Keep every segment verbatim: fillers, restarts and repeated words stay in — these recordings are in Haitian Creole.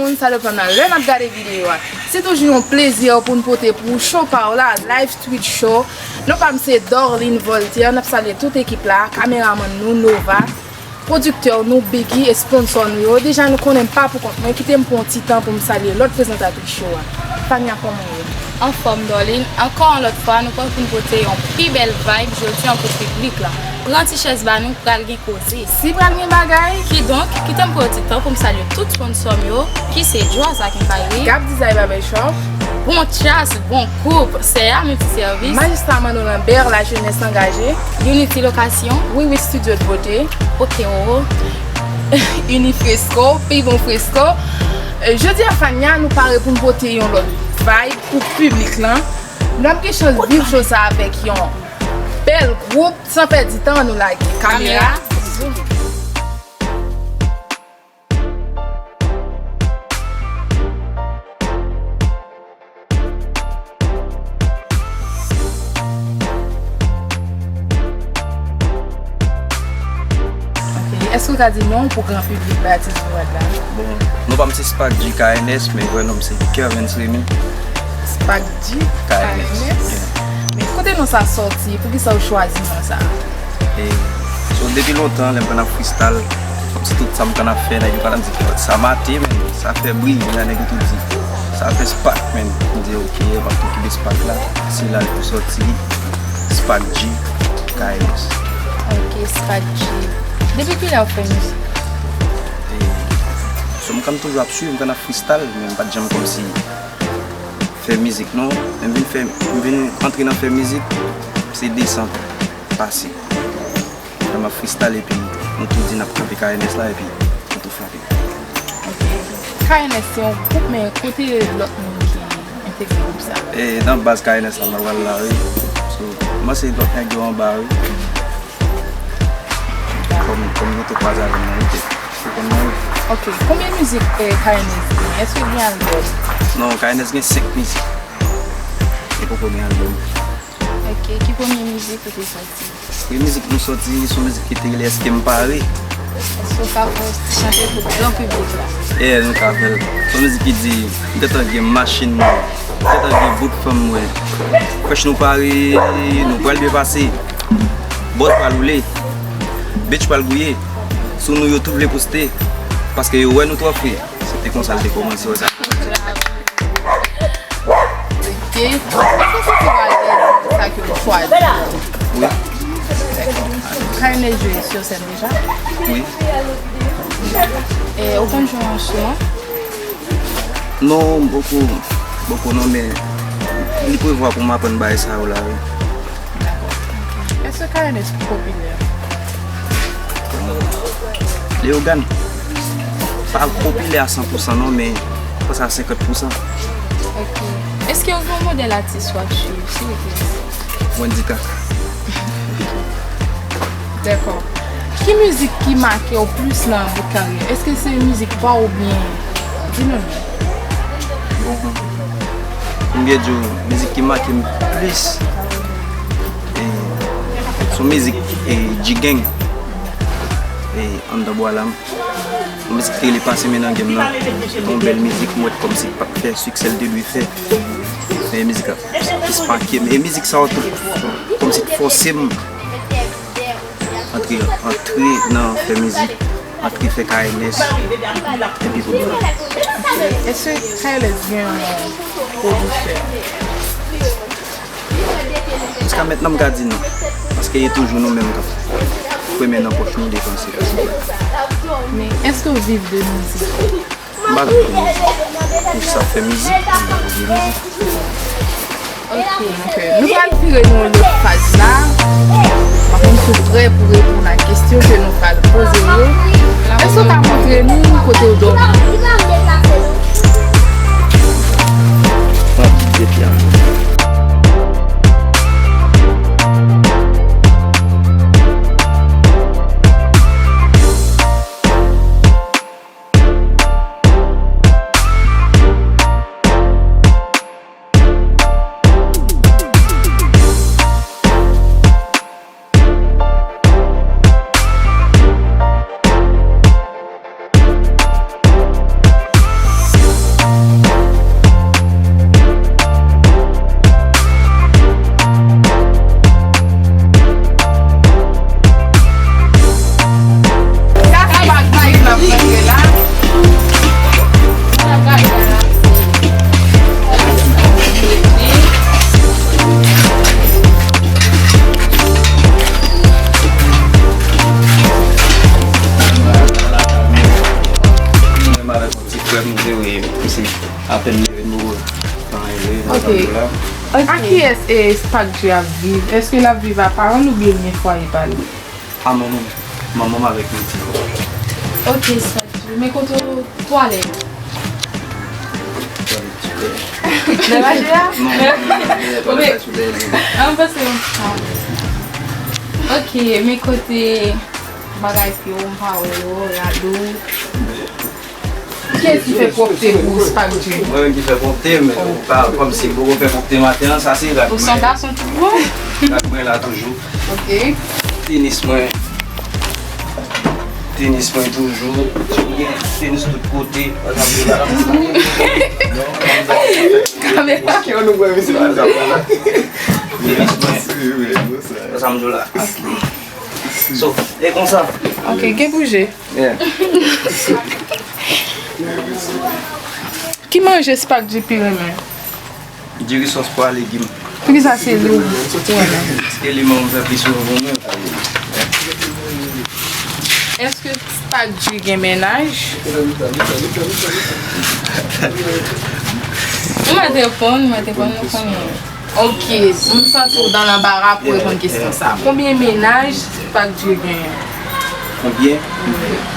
Moun, sa depann nan lè n ap gade videyo a. Se toujou yon plezi pou n pote pou w show pa w la, Live Street Show. Non pa m se Dorline Voltaire, n ap salye tout ekip la, kameramann nou Nova, pwodiktè nou Biggy e sponsò nou yo. Deja nou konnen m pa pou kont mwen, kite m pran yon ti tan pou m salye lòt prezantatris show a. Fania, kòman w ye? Anfòm, Dorline, ankò yon lòt fwa, nou pran pou n pote yon pi bèl vibe jodi an pou piblik la. Pran ti chèz ba nou, pral gen koze. Si pral gen bagay. Kidonk, kite m pran yon ti tan pou m salye tout sponsò m yo, ki se Djwaza Kenkairi, Gap Design Barbershop, Bon Chas, Bon Koup, Sèya Miltisèvis, Majistra Manno Lambert, La Jeunesse Engagée, Unity Location, Wiwi Studio de Beauté, Oke Roro, Unifresco, Pi Bon Fresco. Euh, jodi a, Fania, nou pare pou n pote yon lòt vibe pou piblik lan. Nou ap gen chans viv show sa avèk yon bèl gwoup. San pèdi tan, nou lage kamera. Kamera. Zoom. Ok, èske w ka di non w pou gran piblik la, atis nou wè la? Bon, non pa m se Spark G K N S, men vrè non m se Kervens Remy. Spark G K N S? K N S. Yeah. Men kote non sa sòti? Poukisa w chwazi non sa? E, so, depi lontan, lè m konn ap freestyle, kòmsi tout sa m konn ap fè, nèg yo konn ap di, "Sa mate, men sa fè bri," men nèg yo tou di, "Sa fè spark, men." M di, "Ok, m ap tou kenbe spark la." Se la l tou sòti, Spark G K N S. Ok, Spark G. Depi kilè w fè mizik? E, so, m konn toujou ap swiv, m konn ap freestyle, men m pa t janm kòmsi fè mizik, non. Men m vin fè, m vin antre nan fè mizik, se de san pase. Lè m ap freestyle epi nou tou di n ap kanpe K N S la epi nou tou frape. Ok. K N S se yon gwoup, men kote lòt moun ki entegre gwoup sa? E nan baz K N S la, m ta pral la, wi. So, mwen se lòt nèg yo anba, wi. Kòm, kòm nou te kwaze avè m nan, wi, te, te konn mwen, wi. Ok, konbyen mizik, eh, K N S gen? Èske gen albòm? Non, K N S gen senk mizik. E poko gen albòm. Ok, ki premye mizik ou te sòti? Premye mizik nou sòti, se yon mizik ki te rele Èske m pare? Èske w ka fè yon ti chante pou gran piblik la? Yeah, nou ka fè l. Se yon mizik ki di, m gentan gen machin mwen, m gentan gen bout fanm mwen. Fresh nou pare, nou pral byen pase. Bòs pral woule, bitch pral gouye. Sou nou yo tout vle poste, paske yo wè nou twò fre. Se te konsa l te kòmanse, wè sa. Ok. Èske se tou alèz sa ke w chwazi? Wi. K N S jwe sou sèn deja? Wi. E ou konn jwe yon enstriman? Non, poko, poko non, men li prevwa pou m aprann bagay sa yo la, wi. Èske K N S popilè? Leyogàn pa popilè a san pou san non, men m panse a senkant pou san. Ok. Èske w gen yon modèl atis w ap swiv, silvouplè? Wendy Kaka. Dakò. Ki mizik ki make w plis nan bout karyè? Èske se mizik pa w oubyen? Di nou non. Bon, pou m byen di w, mizik ki make m plis, e, se yon mizik, e, G-Gang, e, Anndan Bwa Lam. Yon mizik ki te rele Pase Men Nan Game Nan. Se te yon bèl mizik, m wè kòmsi l pa t fè siksè l te dwe fè. Men mizik la plis make m. E mizik sa yo tou, kòmsi t fòse m antre, antre nan fè mizik, antre fè K N S, epi pou nou. Èske K N S gen yon pwodiktè? Jiska mentnan, m ka di non. Paske e toujou nou menm k ap fouye men nan pòch nou depanse. Men, èske w viv de mizik? M pa viv de mizik. M jis ap fè mizik, m pa viv de mizik. Ok. Ok. Nou pral vire nan yon lòt faz la. M pa konn si w prè pou reponn a kesyon ke nou pral poze yo. Èske w ka montre nou kote w dòmi? Pran ti depi a. Apèn leve nou tan leve, nou Ok. tann la. Ok. A kiyès e Spark G ap viv? Èske l ap viv a paran l oubyen l gen fwaye pa l? A manman m. Manman m avèk pitit. Ok, Spark G. Men kote w twalèt? Twalèt sou dèyè. Nan raje a? Non, non, non, non, twalèt la sou dèyè. An panse. Ok, men kote bagay pye w, m pa wè yo, rad ou. Kiyès ki fè pwòpte pou Spark G? Mwen menm ki fè pwòpte, men pa kòmsi m poko fè pwòpte maten an, sa se rad mwen. Ou se yon gason tou bon? Rad mwen la toujou. Ok. Tenis mwen. Tenis mwen toujou. Tenis tout kote. Kamera. Ke nou wè, mesye. Tenis mwen. Sa m di w la. So, e konsa. Ok, gen bouje. Yeah. Ki manje Spark G pi renmen? Diri sòs pwa legim. Poukisa se li ou renmen? Paske li menm fè pi souvan pou mwen. Èske Spark G gen mennaj? Ou mèt reponn, ou mèt reponn, nou konnen. Ok, m santi w nan lanbara pou reponn kesyon sa. Konbyen mennaj Spark G genyen? Konbyen?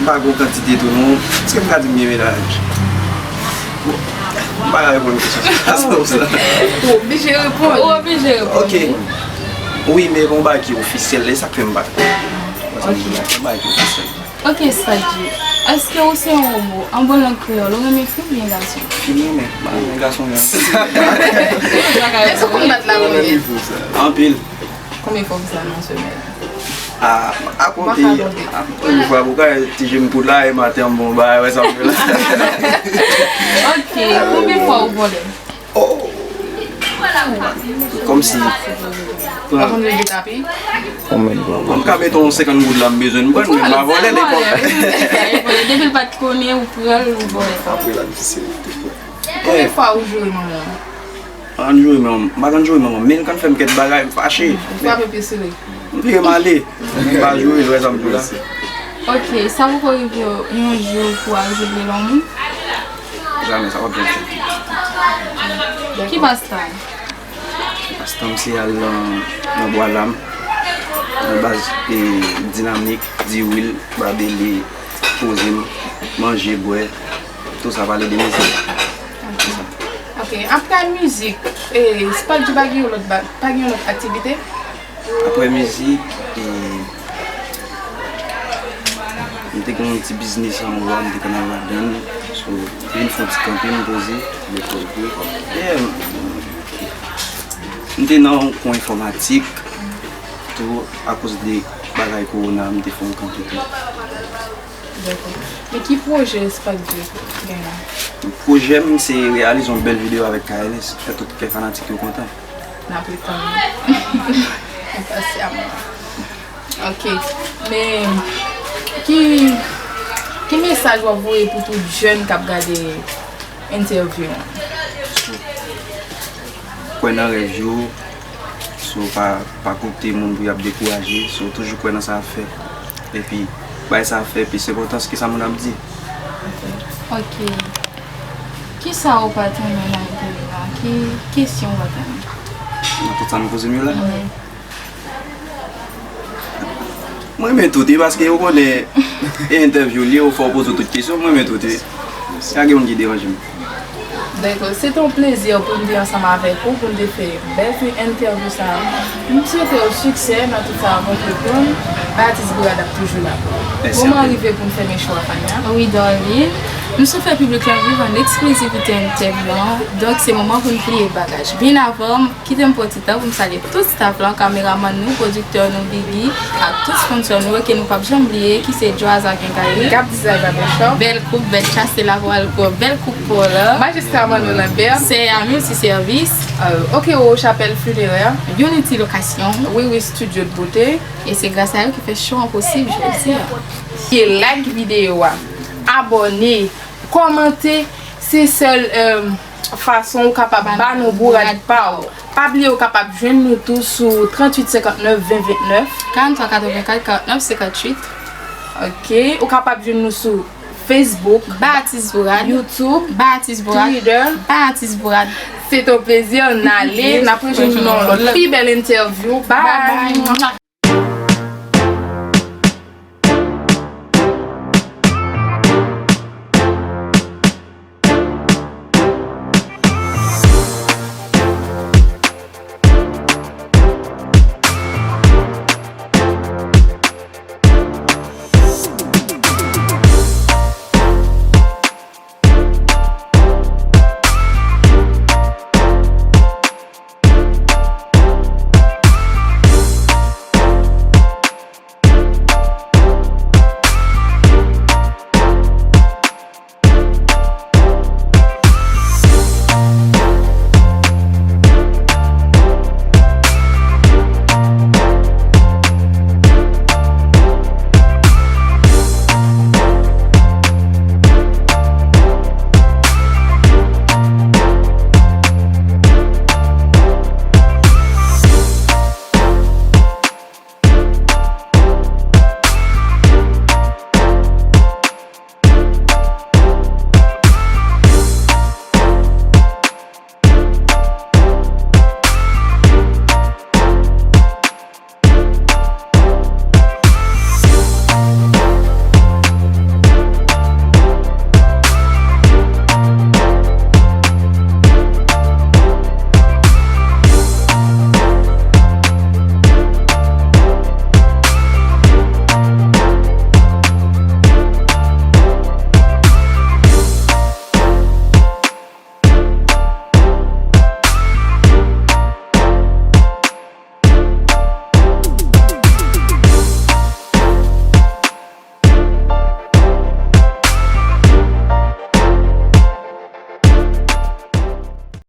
M pa gen yon kantite tou non. Èske m ka di m gen mennaj? M pa ka reponn kesyon sa konsa. Ou oblije reponn. Ou oblije reponn. Ok. Wi, men yon bagay ki ofisyèl, e sa k fè m pa. Ok. Yon bagay ki ofisyèl. Ok, Spark G. Èske ou se yon omo? An bon lang kreyòl, ou renmen fi oubyen gason? Fi m renmen. M pa renmen gason menm. Èske ou konn bat la konbyen? Anpil. Konbyen fwa ou fè sa nan semèn? A, a konte. Mwen ka konte. A, yon fwa pou kay ti je m kout la, e maten an bon bagay, wè sa m fè la. Ok, konbyen fwa ou vòlè? Oh! Kòmsi. Ou konn leve tapi? Mwen ka mete yon senkant goud la, m bezwen, m pran, men m pa vòlè li. Depi l pa t konnen, ou pran l, ou vòlè. Apre la, difisil. Konbyen fwa ou joure manman w? An joure manman m, m pa konn joure manman m, men l konn fè m kèk bagay, m fache. Ou frape pye sou li? M vire m ale. M pa joure l, wè sa m di w la. Ok, sa poko rive w yon jou pou w al vle lòt moun? Jamè, sa p ap janm fèt. Ki pastan w? Pastan m se al nan, nan bwa lam, nan baz, e, dinamik, diwil, babele, poze m, manje, bwè, tou sa, pale de mizik. Ok. Se sa. Ok, apre mizik, e, Spark G pa gen yon lòt ba-, pa gen yon lòt aktivite? Apre mizik, e, m te gen yon ti biznis anwo a, m te konn al ladan l. So, m vin fè yon ti kanpe, m poze, m poze. Yeah, m, m te nan yon kwen enfòmatik tou, akoz de bagay kowona, m te fè yon kanpe tou. Dakò. Men ki pwojè Spark G genyen? Pwojè m, se reyalize yon bèl videyo avèk K N S, fè tout kè fanatik yo kontan. N ap ret tann. Enpasyamman. Ok. Men, ki, ki mesaj w ap voye pou tout jèn k ap gade entèvyou an? Kwè nan rèv yo. So, pa, pa koute moun pou y ap dekouraje. So, toujou kwè nan sa w ap fè. Epi, bay sa w ap fè plis enpòtans ke sa moun ap di. Ok. Kisa ou pa t renmen nan entèvyou la? Ki kesyon ou pa t renmen? Nan tout sa nou poze m yo la? Wi. Mwen renmen tout, wi, paske ou konnen e entèvyou li, ou fò poze tout kesyon, mwen renmen tout, wi. Pa gen moun ki deranje m. Dakò, se te yon plezi pou m te ansanm avèk ou, pou m te fè bèl ti entèvyou sa a. M swete w siksè nan tout sa w ap antreprann. Atis Bourad ap toujou la pou ou. Mèsi anpil. Moman an rive pou n fèmen cho a, Fania. Wi, darling. M sou fè piblik la viv an eksklizivite entèvyou an. Donk, se moman pou n pliye bagaj. Byen avan, kite m pran ti tan pou m salye tout staff lan, kameramann nou, pwodiktè nou, Biggy, ak tout sponsò nou yo ke nou p ap janm bliye, ki se Joaz ak Kenkayri. Gap Design Barbershop. Bèl koup, bèl chas, se la pou al pran bèl koup pou w la. Majistra Manno Lambert. Sèya Multiservis. Euh, Okewo Chapelle Funéraire. Unity Location. Wiwi Studio de Beauté. E se gras a yo ki fè show an posib jodi a. E like videyo a. Abòne. Kòmante. Se sèl, euh, fason ou kapab ba nou bourad pa w. Pa bliye ou kapab jwenn nou tou sou tranntuit senkantnèf ven ventnèf. Karanntwa katrevenkat karantnèf senkantuit. Ok. Ou kapab jwenn nou sou Facebook, Ba Atis Bourad. YouTube, Ba Atis Bourad. Twitter. Ba Atis Bourad. Se ton plezi, ann ale. N ap rejwenn nou nan yon lòt pi bèl entèvyou. Bye!